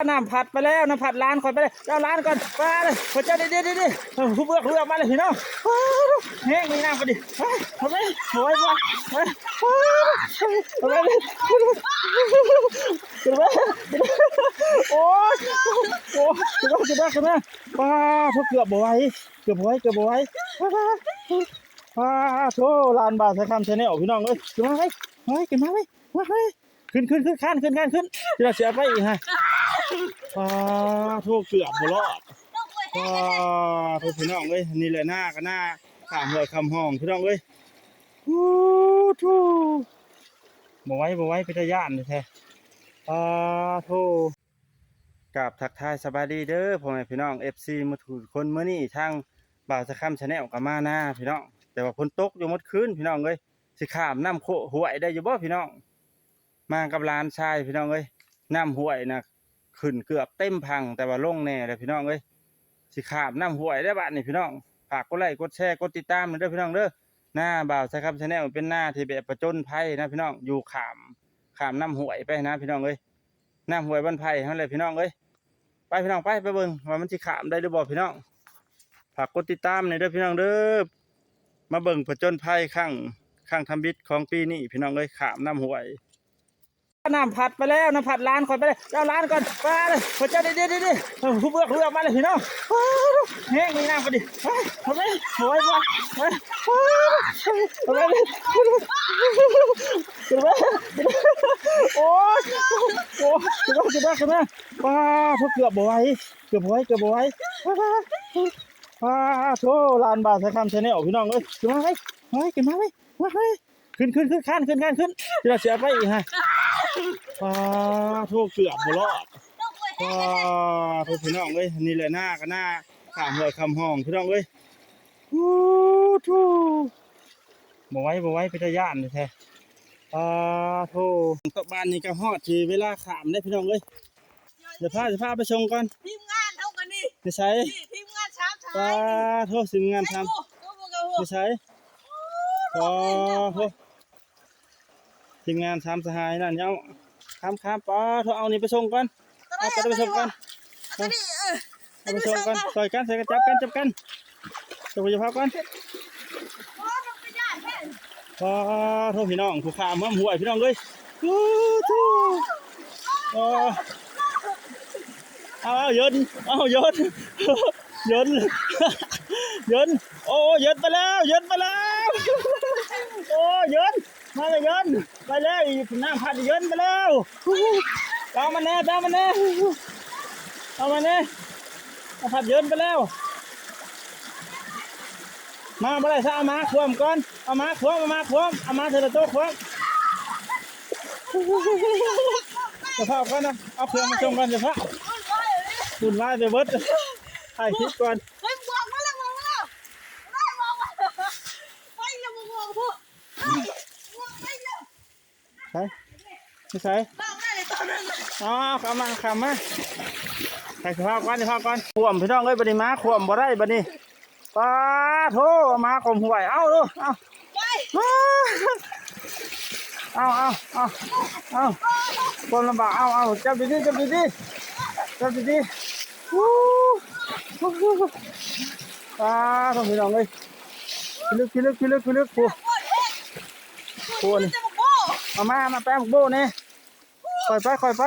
ນ້ຳພັດໄປແລ້ວ ນ້ຳພັດຫຼານຂ້ອຍໄປແລ້ວ ເອົາຫຼານກ່ອນ ໄປເລີຍ ພວກເຈົ້າ ເດໆໆໆ ເອີ ຜູ້ເບືອກເຮືອມາແລ້ວພີ່ນ້ອງ ໂອ້ ແຮງນີ້ນ້ຳກໍດີ ໄປ ເອົາໄປ ໂອ້ຍ ໄປ ໄປ ໂອ້ຍ ໂອ້ຍ ຂຶ້ນມາ ຂຶ້ນມາ ໂອ້ຍ ໂອ້ຍ ຂຶ້ນມາ ຂຶ້ນມາ ປ້າໂທ້ ເກືອບບໍ່ໄຫວ ເກືອບບໍ່ໄຫວ ເກືອບບໍ່ໄຫວ ປ້າໂທ້ ຫຼານບ່າວສາຍຄຳ Channel ພີ່ນ້ອງເອີຍ ຂຶ້ນມາເວີຍ ເຮີ້ຍ ຂຶ້ນມາເວີຍ ເຮີ້ຍ ຂຶ້ນ ຂຶ້ນ ຂຶ້ນ ຄານ ຂຶ້ນ ຄານ ຂຶ້ນ ທີ່ວ່າຊິເອົາໄປອີກຫັ້ນ ປາໂທ້ ເກືອບບໍ່ລອດ ປາໂທ້ ພີ່ນ້ອງເອີຍ ນີ້ແຫຼະນາກໍນາຂ້າມຫ້ວຍຂ້າມຮ່ອງ ພີ່ນ້ອງເອີຍ ໂອ້ໂທ້ ບໍ່ໄຫວ ບໍ່ໄຫວ ເປັນຕາຢ້ານແທ້ໆ ປາໂທ້ ກາບທັກທາຍສະບາຍດີເດີພໍ່ແມ່ພີ່ນ້ອງ ເອັຟຊີ ໝົດທຸກຄົນ ມື້ນີ້ທາງບ່າວສາຍຄຳ Channel ກໍມານາພີ່ນ້ອງ ແຕ່ວ່າຝົນຕົກຢູ່ໝົດຄືນ ພີ່ນ້ອງເອີຍ ຊິຂ້າມນ້ຳໂຂງຫ້ວຍໄດ້ຢູ່ບໍ່ພີ່ນ້ອງ? ມາກັບຫຼານຊາຍພີ່ນ້ອງເອີຍ ນ້ຳຫ້ວຍນະຂຶ້ນເກືອບເຕັມພັງ ແຕ່ວ່າລົງແດ່ແລ້ວພີ່ນ້ອງເອີຍ ຊິຂ້າມນ້ຳຫ້ວຍໄດ້ບາດນີ້ພີ່ນ້ອງ ຝາກກົດໄລ້ກົດແຊກົດຕິດຕາມແດ່ເດີພີ່ນ້ອງເດີ ນາບ່າວສາຍຄຳ Channel ເປັນນາທີ່ແບບຜະຈົນໄພນະພີ່ນ້ອງ ຢູ່ຂ້າມ ຂ້າມນ້ຳຫ້ວຍໄປນະພີ່ນ້ອງເອີຍ ນ້ຳຫ້ວຍບ້ານໄຜ່ຫັ້ນແຫຼະພີ່ນ້ອງເອີຍ ໄປພີ່ນ້ອງ ໄປ ໄປເບິ່ງວ່າມັນຊິຂ້າມໄດ້ຫຼືບໍ່ພີ່ນ້ອງ ຝາກກົດຕິດຕາມແດ່ເດີພີ່ນ້ອງເດີ ມາເບິ່ງຜະຈົນໄພຄັ້ງ ຄັ້ງທຳອິດຂອງປີນີ້ພີ່ນ້ອງເອີຍ ຂ້າມນ້ຳຫ້ວຍ ນ້ຳພັດໄປແລ້ວ ນ້ຳພັດຫຼານຂ້ອຍໄປແລ້ວ ເອົາຫຼານກ່ອນ ໄປເລີຍ ພວກເຈົ້າ ເດໆໆໆ ເອີ ຜູ້ເບືອກເຮືອມາແລ້ວພີ່ນ້ອງ ໂອ້ ແຮງນີ້ນ້ຳກໍດີ ໄປ ເອົາໄປ ໂອ້ຍ ໄປ ໄປ ເອົາໄປ ຂຶ້ນມາ ໂອ້ຍ ໂອ້ຍ ຂຶ້ນມາ ຂຶ້ນມາ ປ້າໂທ້ ເກືອບບໍ່ໄຫວ ເກືອບບໍ່ໄຫວ ເກືອບບໍ່ໄຫວ ປາໂທ້ ຫຼານບ່າວສາຍຄຳ Channel ພີ່ນ້ອງເອີຍ ຂຶ້ນມາເວີຍ ເຮີ້ຍ ຂຶ້ນມາເວີຍ ເຮີ້ຍ ຂຶ້ນ ຂຶ້ນ ຂຶ້ນ ຄານ ຂຶ້ນ ຄານ ຂຶ້ນ ທີ່ວ່າຊິເອົາໄປອີກຫັ້ນ ປາໂທ້ ເກືອບບໍ່ລອດ ປາໂທ້ ພີ່ນ້ອງເອີຍ ນີ້ແຫຼະນາກໍນາຂ້າມຫ້ວຍຂ້າມຮ່ອງ ພີ່ນ້ອງເອີຍ ໂອ້ໂທ້ ບໍ່ໄຫວ ບໍ່ໄຫວ ເປັນຕາຢ້ານແທ້ໆ ປາໂທ້ ຕອກບ້ານນີ້ກໍຮອດທີ່ເວລາຂ້າມແລ້ວພີ່ນ້ອງເອີຍ ດຽວພາ ດຽວພາໄປສົ່ງກ່ອນ ທີມງານເຮົາກໍນີ້ ຢູ່ໃສ? ນີ້ທີມງານສາມສະຫາຍ ປາໂທ້ ທີມງານສາມ ຢູ່ໃສ? ໂອ້ ໂອ້ໂທ້ ທີມງານສາມສະຫາຍນັ້ນ ເອົາ ຂ້າມໆ ປາໂທ້ ເອົານີ້ໄປສົ່ງກ່ອນ ເອົາຕົວນີ້ໄປສົ່ງກ່ອນ ເອົາຕົວນີ້ ເອີ ເອົາໄປສົ່ງກ່ອນ ຊ່ອຍກັນ ຊ່ອຍກັນ ຈັບກັນ ຈັບກັນ ເຈົ້າພາກັນ ໂອ້ ໂທ້ ພີ່ນ້ອງ ຜູ້ຂ້າມນ້ຳຫ້ວຍ ພີ່ນ້ອງເອີຍ ໂອ້ໂທ້ ເອົາ ເອົາ ເຢັນ ເອົາ ເຢັນ ເຢັນ ເຢັນ ໂອ້ ເຢັນໄປແລ້ວ ເຢັນໄປແລ້ວ ໂອ້ ເຢັນ ມາແລ້ວ ເຢັນ ໄປແລ້ວ ອີກ ນ້ຳພັດ ເຢັນໄປແລ້ວ ຕາມມັນແດ່ ຕາມມັນແດ່ ຕາມມັນແດ່ ນ້ຳພັດ ເຢັນໄປແລ້ວ ມາບໍ່ໄດ້ຊະ ເອົາມາຂວ້ຳກ່ອນ ເອົາມາຂວ້ຳ ເອົາມາຂວ້ຳ ເອົາມາເທື່ອລະໂຕຂວ້ຳ ຈະພາກ່ອນນະ ເອົາເຄື່ອງມາສົ່ງກ່ອນ ຈະພາ ວຸ່ນວາຍໄປເບິດ ຖ່າຍຄລິບກ່ອນ ເຮີ້ຍ ບວກມາແລ້ວ ບວກມາແລ້ວ ໄປແລ້ວ ບວກ ບວກ ໄປແລ້ວ ໄປ ບວກໄປແລ້ວ ໃສ ຢູ່ໃສ? ເອົາ ເອົາ ເອົາມາ ເອົາມາ ໃສ່ສະພາບກ່ອນ ສະພາບກ່ອນ ຂວ້ຳ ພີ່ນ້ອງເອີຍ ບັດນີ້ມາຂວ້ຳບໍ່ໄດ້ບັດນີ້ ປາໂທ້ ເອົາມາຂວ້ຳຫ້ວຍ ເອົາ ເອົາ ໄປ ເອົາ ເອົາ ເອົາ ເອົາ ຄວາມລຳບາກ ເອົາ ເອົາ ຈັບດີໆ ຈັບດີໆ ຈັບດີໆ ປາໂທ້ ພີ່ນ້ອງເອີຍ ພິລຶກ ພິລຶກ ພິລຶກ ພິລຶກ ໂອ້ ໂອ້ ນີ້ ເອົາມາ ເອົາມາ ໄປເອົາໝາກໂບ້ແດ່ ຄ່ອຍໄປ ຄ່ອຍໄປ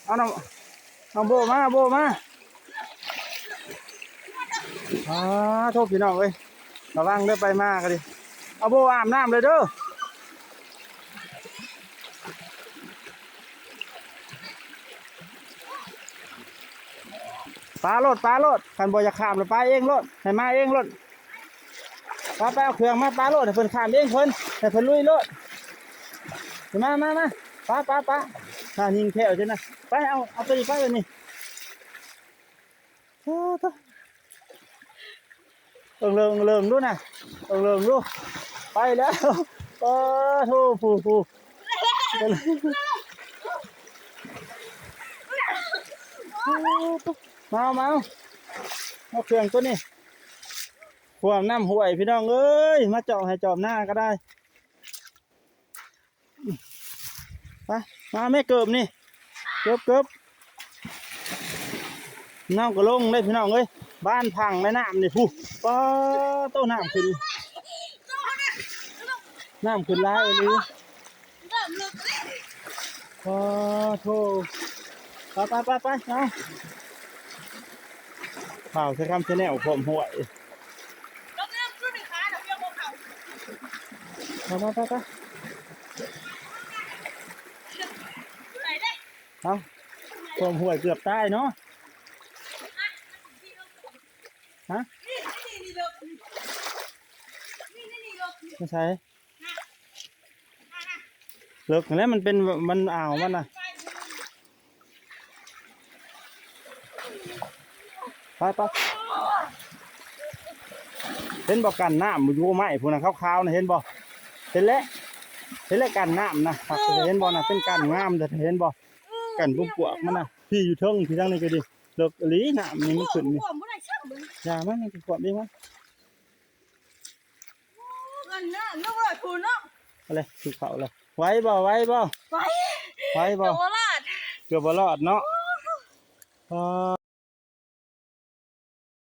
ເອົານ້ອງ ນ້ອງໂບ້ມາ ໂບ້ມາ ອາ ໂທ້ ພີ່ນ້ອງເອີຍ ລະວັງເດີ ໄປມາກໍດີ ເອົາໂບ້ອາບນ້ຳເລີຍເດີ ປາໂລດ ປາໂລດ ຄັນບໍ່ຢາກຂ້າມລະປາເອງໂລດ ໃຫ້ມາເອງໂລດ ປາ ໄປເອົາເຄື່ອງມາປາໂລດ ໃຫ້ເພິ່ນຂ້າມເອງເພິ່ນ ໃຫ້ເພິ່ນລຸຍໂລດ ມາ ມາ ມາ ປາ ປາ ປາ ໜ້າຍິງແທ້ວຈັ່ງນະ ໄປ ເອົາ ເອົາຕົວນີ້ໄປ ຕົວນີ້ ໂອ້ໂທ້ ເອີງເລີງ ເອີງເລີງດູນະ ເອີງເລີງດູ ໄປແລ້ວ ປາໂທ້ ຜູ້ ຜູ້ ມາ ມາ ເອົາເຄື່ອງຕົວນີ້ ຂວ້ຳນ້ຳຫ້ວຍ ພີ່ນ້ອງເອີຍ ມາຈອມໄຮ່ຈອມນາກໍໄດ້. ໄປ ມາແມ່ເກີບນີ້ ເກີບ ເກີບ ນ້ຳກໍລົງເດ້ພີ່ນ້ອງເອີຍ ບ້ານພັງໃນນ້ຳນີ້ພຸ້ນ ປາໂຕ ນ້ຳຂຶ້ນ ນ້ຳຂຶ້ນຫຼາຍອີ່ຫຼີ ເລີ່ມເລິກແລ້ວ ໂອ້ໂທ ໄປໆໆໆ ເອົາ ຂ່າວໃສ່ຄຳ Channel ພ້ອມຫ້ວຍ ໄປໆໆໆ ເອົາ ຖ້ວມຫ້ວຍເກືອບຕາຍເນາະ ຮະ ຢູ່ໃສ ເລິກຫັ້ນແຫຼະ ມັນເປັນ ມັນອ່າວມັນນະ ໄປໆ ເຫັນບໍ່ ກັ້ນນ້ຳຢູ່ໄມ້ພຸ້ນນະ ຂາວໆນະ ເຫັນບໍ່ ເຫັນແລ້ວ ເຫັນແລ້ວ ກັ້ນນ້ຳນະ ເຫັນບໍ່ນະ ເປັນກັ້ນງາມເດ້ ເຫັນບໍ່ ເອີ ກັ້ນບວກໆມັນນະ ພີ້ຢູ່ເທິງ ພີ້ທາງນີ້ກໍດີ ເລິກອີ່ຫຼີ ນ້ຳນີ້ມັນຂຶ້ນນີ້ ຢ່າມັນ ມັນຊິຖ້ວມອີກມັນ ອັນນັ້ນ ເລື່ອງຫຼາຍຄົນເນາະ ເອົາເລີຍ ຖືເຂົ້າເລີຍ ໄຫວບໍ່ ໄຫວບໍ່ ໄຫວ ໄຫວບໍ່ ເກືອບບໍ່ລອດ ເກືອບບໍ່ລອດເນາະ ໂອ້ ອໍ